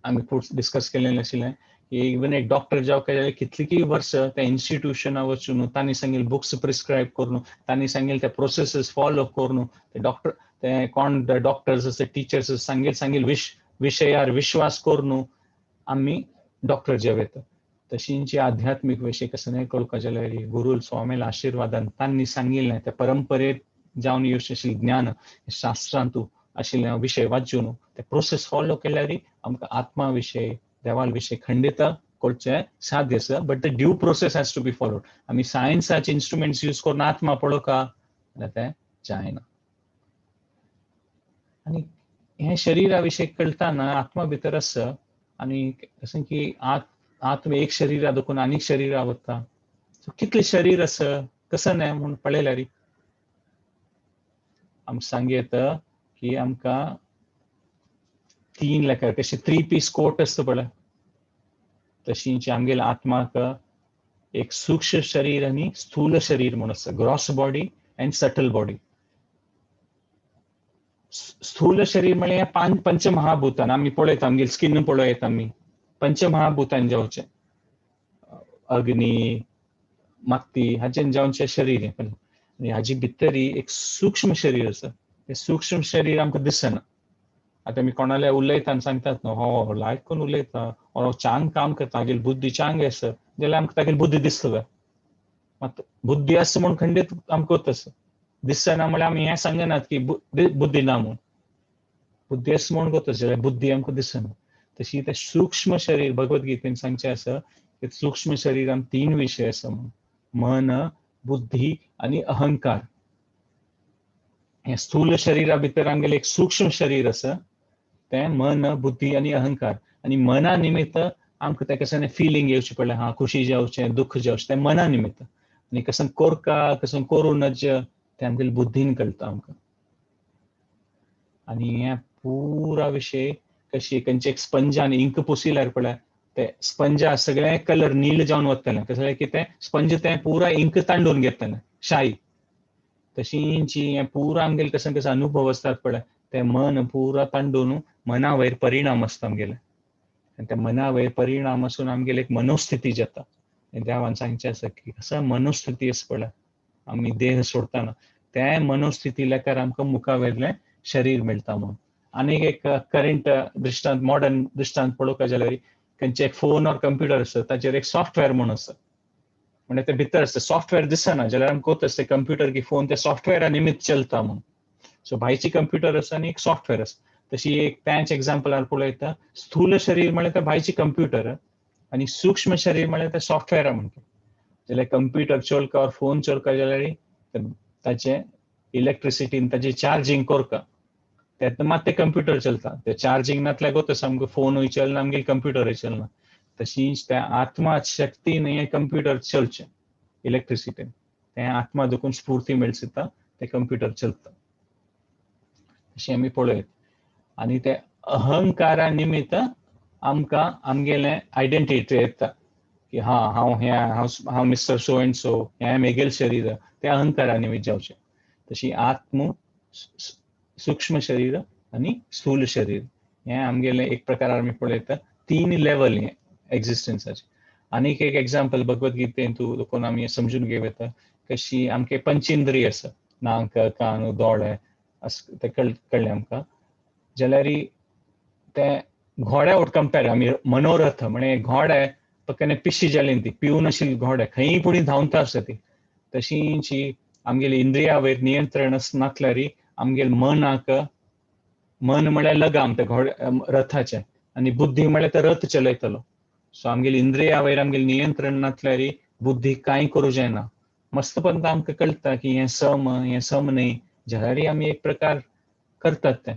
आमी डिस्कस केलें आशिल्लें की इवन एक डॉक्टर जावपाक जाल्यार कितलीं वर्सां त्या इन्स्टिट्यूशना वचून, तांणी सांगिल्ले बुक्स प्रिस्क्रायब करून, तांणी सांगिल्ले ते प्रोसेसीस फॉलो करून, ते डॉक्टर ते कोण डॉक्टर्स आसा, टिचर्स सांगेल सांगेल विशयार विश्वास करून आमी डॉक्टर जावं येता. तशींची आध्यात्मीक विशय कसं कळपाक जाल्यार गुरू स्वामील्या आशिर्वादान तांणी सांगिल्लें त्या परंपरेत जावन येवचें आशिल्लें ज्ञान, शास्त्रांतू आशिल्ले विशय वाचून ते प्रोसेस फॉलो केल्यार आमकां आत्मा विशय, देवाल विशय खंडित कळचें साध्य आसा. But the due process has to be followed. आमी सायन्साचे इन्स्ट्रुमेंट्स यूज करून आत्मा पळोवका जाल्यार तें जायना. आनी हें शरिरा विशय कळटाना आत्मा भितर आसा आनी कशें की आत्मा एक शरीरा दाखोवन आनीक शरीरा वता. सो कितलें शरीर आसा कसं न्हय म्हूण पळयल्यार आमकां सांग येता की आमकां तीन लेखा कशें थ्री पीस कोट आसता पळय, तशींची आमगेल्या आत्माक एक सूक्ष्म शरीर आनी स्थूल शरीर म्हूण आसता, gross body and subtle body. स्थूल शरीर म्हळ्यार पंचमहाभूतान आमी पळयता, आमगेली स्किन पळयता आमी, पंचमहाभूतान जावचें, अग्नी माती हाचें जावचें शरीर. आनी हाजी भितरी एक सूक्ष्म शरीर आसा. तें सूक्ष्म शरीर आमकां दिसना. आतां आमी कोणाले उलयता आनी सांगतात न्हू, हो लायक करून उलयता, हो चांग काम करता, तागेली बुद्धी चांग आसा, जाल्यार आमकां तागेली बुद्धी दिसता. मात बुद्धी आसा म्हूण खंडीत आमकां आसा, दिसना म्हळ्यार आमी हें सांगनात की बुद्धी ना म्हूण. बुद्धी अशें म्हूण गोता जाल्यार बुद्धी आमकां दिसना. तशी तें सूक्ष्म शरीर भगवद्गीतेन सांगचें आसा की सूक्ष्म शरीरान तीन विशय आसा म्हणून, मन, बुद्धी आनी अहंकार. हें स्थूल शरीरा भितर आमगेलें एक सूक्ष्म शरीर आसा, तें मन, बुद्धी आनी अहंकार. आनी मना निमित्त आमकां तें कशें फिलींग येवचें पडलें, हा खुशी जावचें, दुख्ख जावचें, तें मना निमित्त. आनी कशें कोरका कशें करूं नज तें आमगेले बुद्धीन कळटा आमकां. आनी हें पुरा विशय कशी खंयचे एक स्पंजान इंक पुसिल्यार पळय ते स्पंजा सगळे कलर नीळ जावन वतले, कसलें की तें स्पंज तें पुरा इंक तांडून घेतलें शाई. तशींची हें पुरा आमगेले कशें कशें अनुभव आसतात पळय ते मन पुरा तांडून मना वयर परिणाम आसता आमगेले. आनी त्या मना वयर परिणाम आसून आमगेले एक मनोस्थिती जाता. देवान सांगचें आसा की कसो मनोस्थिती आसा पळय आमी देह सोडताना त्या मनोस्थिती लेखार आमकां मुखा वयलें शरीर मेळटा म्हणून. आनीक एक करंट दृश्टांत, मॉडर्न दृश्टांत पळोवपाक जाल्यार खंयचे एक फोन ऑर कंप्युटर आसता ताचेर एक सॉफ्टवेअर म्हूण आसता, म्हणजे ते भितर आसता सॉफ्टवेअर दिसना जाल्यार आमकां कोत आसता कंप्युटर की फोन ते सॉफ्टवेअरा निमित्त चलता म्हणून. सो भायची कंप्युटर आसा आनी एक सॉफ्टवेअर आसा. तशी एक तेंच एग्जाम्पलार पळयता, स्थूल शरीर म्हळ्यार तें भायची कंप्युटर आनी सूक्ष्म शरीर म्हळ्यार तें सॉफ्टवेअर म्हणटा. जाल्यार कंप्युटर चोलका ऑर फोन चोलका जाल्यार ताचें इलेक्ट्रिसिटीन ताचें चार्जींग कोरका तेन्ना मात तें कंप्युटर चलता. ते चार्जींग नातल्यार गोत आमकां फोनूय चलना, आमगेले कंप्युटरूय चलना. तशीच त्या आत्मा शक्तीन हें कंप्युटर चलचें इलेक्ट्रिसिटीन, तें आत्मा देखून स्फूर्ती मेळटा तें कंप्युटर चलता. तशें आमी पळयत. आनी ते अहंकारा निमित्त आमकां आमगेलें आयडेंटिटी येता की हा हांव हें, हांव मिस्टर सो एंड सो, हें मेगेल शरीर, ते अहंकारा निमित्त जावचें. तशी आत्म सूक्ष्म शरीर आनी स्थूल शरीर हें आमगेलें एक प्रकार आमी पळयता तीन लेवल हें एक्झिस्टन्साचें. आनीक एक एग्जाम्पल भगवद्गीतेन तूं देखून आमी समजून घेवं येता कशी आमगे पंचेंद्रिय आसा, नाक, कान, दोळे ते कळ्ळें आमकां. जाल्यार ते घोड्या वट कंपेर आमी मनोरथ म्हणे घोडे पक्कने पिशी जाली ती पिवन आशिल्ली घोडे खंय पुणी धांवता आसता ती. तशींची आमगेली इंद्रिया वयर नियंत्रण नासल्यार आमगेले मनाक, मन म्हळ्यार लगाम त्या घोड्या रथाचें आनी बुद्धी म्हळ्यार ते रथ चलयतलो. सो आमगेली इंद्रिया वयर आमगेलें नियंत्रण नासल्यार बुद्धी कांय करूं जायना. मस्तपंत आमकां कळटा की हें सम, हें सम न्हय, जाल्यार आमी एक प्रकार करतात तें.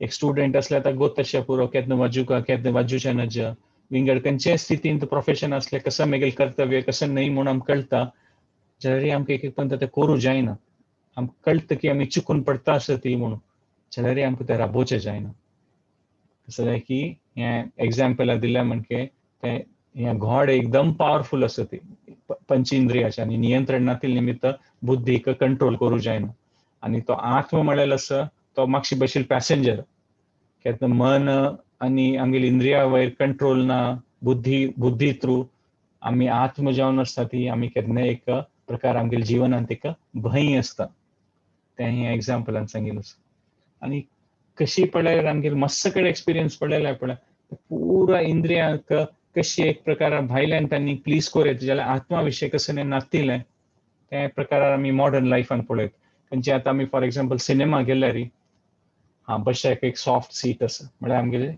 एक स्टुडंट आसल्यार ताका गोत तशें पुरो केन्ना वाजुका केन्ना वाजूचें नज, विंगड खंयच्याय स्थितींत प्रोफेशन आसलें कसो मेगेलें कर्तव्य कशें न्हय म्हूण आमकां कळटा, जाल्यार आमकां एक एक पंत तें करूं जायना. आमकां कळटा की आमी चुकून पडटा आसता ती म्हणून, जाल्यार आमकां तें राबोवचें जायना. तशें की हें एग्जाम्पल दिलें म्हणके तें हें घोड एकदम पावरफूल आसा ती पंचेंद्रियाचें आनी नियंत्रण नातिल्ले निमित्त बुद्धीक कंट्रोल करूं जायना. आनी तो आत्म म्हळ्यार आसा तो मातशी बशील पॅसेंजर, केन्ना मन आनी आमगेली इंद्रिया वयर कंट्रोल ना, बुद्धी बुद्धी थ्रू आमी आत्म जावन आसता ती आमी केन्ना एक प्रकार आमगेले जिवनांत एक भंय आसता. तें हें एग्जाम्पलान सांगिल्लें आसा. आनी कशी पळयल्यार आमगेले मस्त कडेन एक्सपिरियन्स पळयल्यार पळय पुरा इंद्रियांक कशी एक प्रकार भायल्यान तांणी प्लीज करूं येता जाल्यार आत्मा विशय कसो नातिल्लें त्या प्रकारार आमी मॉडर्न लायफान पळयत. खंयचे आतां आमी फॉर एग्जाम्पल सिनेमा गेल्यार हा बशाक एक सॉफ्ट सीट आसा म्हळ्यार आमगेले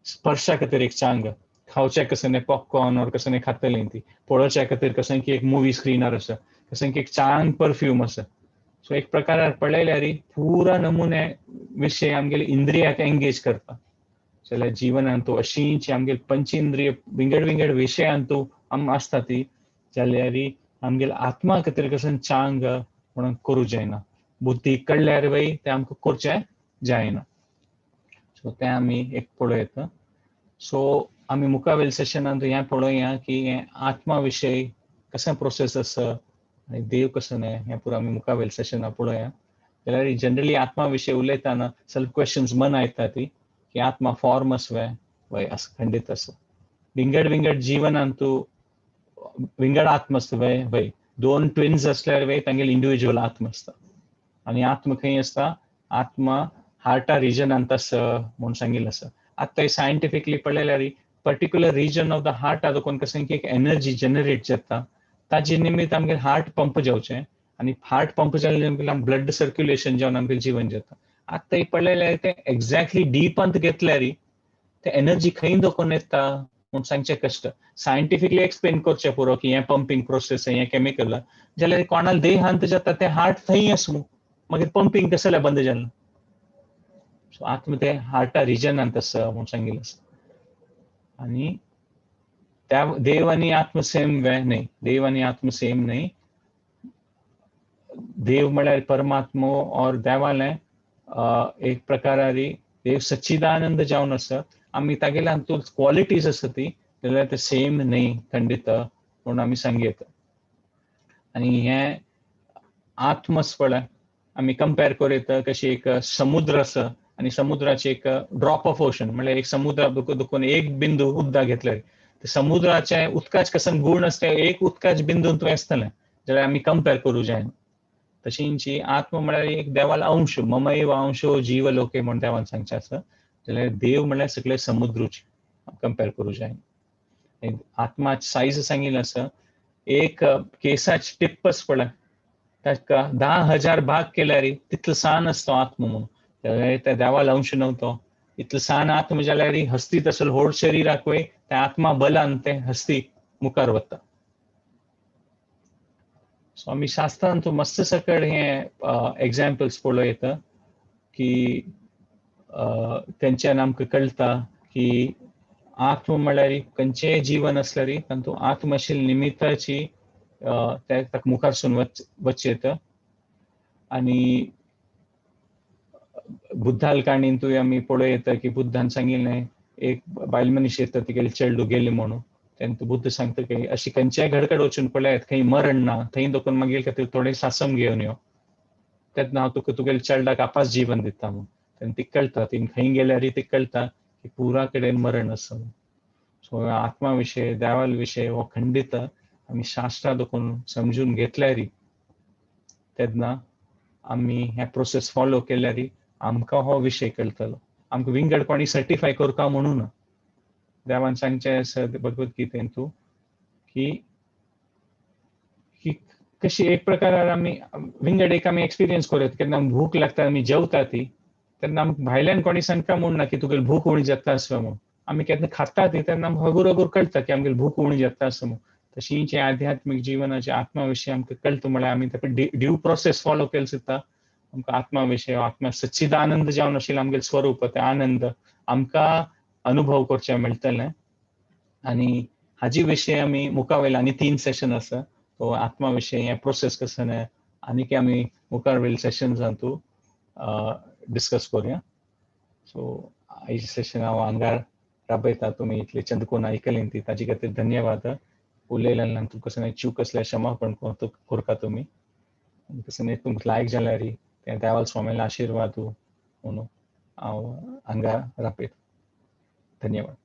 स्पर्शा खातीर एक चांग, खावच्या कसं पॉपकॉर्न ऑर कसं खातलीं ती, पळोवच्या खातीर कसं की एक मुवी स्क्रिनार आसा, कसं की एक चांग परफ्यूम आसा. सो एक प्रकारार पळयल्यार पुरा नमुने विशय आमगेले इंद्रियाक एंगेज करता. जाल्यार जिवनांत अशींच आमगेले पंचेंद्रिय विंगड विंगड विशयांतू आम आसता ती, जाल्यार आमगेले आत्मा खातीर कसं चांग म्हणून करूं जायना. बुद्धी कळ्ळ्यार वय तें आमकां करचें जायना. सो तें आमी एक पळोवं. सो आमी मुखावेल सेशनांत हें पळोवया की हें आत्मा विशय कशें प्रोसेस आसा आनी देव कसो न्हय हें पुरो आमी मुखावेल सेशनां पळोवया. जाल्यार जनरली आत्मा विशय उलयतना सेल्फ क्वेश्चन्स मना येता ती की आत्मा फॉर्म आसा वे वय आसा, खंडीत आसा. विंगड विंगड जिवनांतू विंगड आत्मा आसता वय वय. दोन ट्विन्स आसल्यार वय तांगेले इंडिविज्युअल आत्मा आसता. आनी आत्मा खंय आसता? आत्मा हार्टा रिजनांत आसा म्हूण सांगिल्लें आसा. आतां सायंटिफिकली पळयल्यार particular region of the heart देखून कशें की एक एनर्जी जनरेट जाता, ताजे निमित्त आमगेले हार्ट पंप जावचें आनी हार्ट पंप जालें आमगेलें ब्लड सर्क्युलेशन जावन आमगेलें जीवन जाता. आतां पळयल्यार ते एक्झॅक्टली डीपांत घेतल्यार ते एनर्जी खंय दखून येता म्हूण सांगचें कश्ट. सायंटिफिकली एक्सप्लेन करचें पुरो की हें पंपींग प्रोसेस, हें केमिकल, जाल्यार कोणाल देहांत जाता तें हार्ट थंय आसूं, मागीर पंपींग कसलें बंद जालें. सो आत्म ते हार्टा रिजनांत आसा म्हूण सांगिल्लें आसा. आनी त्या देव आनी आत्म सेम वे न्हय, देव आनी आत्म सेम न्हय. देव म्हळ्यार परमात्मो और देवालें एक प्रकारारी देव सच्चिदानंद जावन आसा. आमी तागेल्या हातूंत क्वॉलिटीज आसा ती, जाल्यार ते सेम न्हय खंडीत म्हूण आमी सांगयता. आनी हें आत्मस पळय आमी कंपेर करूं कशी एक समुद्र आसा आनी समुद्राचे एक ड्रॉप ऑफ ओशन, म्हळ्यार एक समुद्रा दुखून एक बिंदू उदक घेतले, समुद्राचे उदकाच कसन गुण आसता एक उदकाच बिंदून तुवें आसतलें, जाल्यार आमी कंपेर करूं जायना. तशींची आत्म म्हळ्यार एक देवाल अंश, ममैव अंशो जीव लोके म्हूण देवान सांगचें आसा. जाल्यार देव म्हळ्यार सगळे समुद्रूच कंपेर करूं जायना. आत्माच सायज सांगिल्लें आसा, एक केसाच टिप्पस पळय ताका 10,000 भाग केल्यार तितलो सान आसतो आत्म म्हणून. जाल्यार त्या देवाल अंश न्हय, इतलो सान आत्म जाल्यार हस्ती तसलो व्हड शरीराकूय त्या आत्मा बलान तें हस्ती मुखार वता. सो आमी शास्त्रान तूं मस्त सकळ हे एग्जाम्पल्स पळोवं येता की तेंच्यान आमकां कळटा की आत्म म्हळ्यार खंयचेय जीवन आसल्यार तातूंत आत्म आशिल्ल्या निमित्ताची ताका मुखारसून वचचें येता. आनी बुद्धाल काणींतूय आमी पळोवं येता की बुद्धान सांगिल्लें एक बायल मनीस येता तिगेले चेडू गेले म्हणून, तेन्ना बुद्ध सांगता की अशी खंयच्याय घडकड वचून पळयात खंय मरण ना, थंय दखून मागीर खातीर थोडें सासम घेवन यो, तेन्ना हांव तुका तुगेल्या चेडवाक आपास जीवन दिता म्हूण. तेन्ना तिका कळटा, तिन खंय गेल्यार तिका कळटा की पुरा कडेन मरण आसा म्हूण. सो आत्मा विशय, देवाल विशय हो खंडीत आमी शास्त्रां दखून समजून घेतल्यार तेन्ना आमी हे प्रोसेस फॉलो केल्यार आमकां हो विशय कळटलो. आमकां विंगड कोणी सर्टिफाय करता म्हणून देवान सांगचें आसा भगवत गीतेन तूं की कशी एक प्रकारार आमी विंगड एक आमी एक्सपिरियन्स करूं येता. केन्ना भूक लागता आमी जेवता ती, तेन्ना आमकां भायल्यान कोणी सांगता म्हूण ना की तुगेली भूक उणी जाता आसा म्हूण. आमी केन्ना खाता ती तेन्ना आमकां हगूर हगूर कळटा की आमगेली भूक उणी जाता आसा म्हूण. तशीच आध्यात्मीक जीवनाचे आत्मा विशय आमकां कळटा म्हळ्यार आमी ते ड्यू प्रोसेस फॉलो केले सुद्दां आमकां आत्मा विशय, आत्मा सच्चिदानंद जावन आशिल्लें आमगेलें स्वरूप, तें आनंद आमकां अनुभव करचें मेळटलें. आनी हाजी विशय आमी मुखार वयले आनी 3 सेशन आसा, तो आत्मा विशय हें प्रोसेस कसो आनी आमी मुखार वयले सेशन्सांतू डिस्कस करूया. सो आयज सेशन हांव हांगार राबयता. तुमी इतले चंद कोण आयकली ती ताजे खातीर धन्यवाद. उलयल्यान तुमकां कसलें चूक आसल्यार क्षमापण करता तुमी. कसलें तुमकां लायक जाल्यार तें देवाल स्वामीले आशिर्वाद म्हणून हांव हांगा राबयता. धन्यवाद.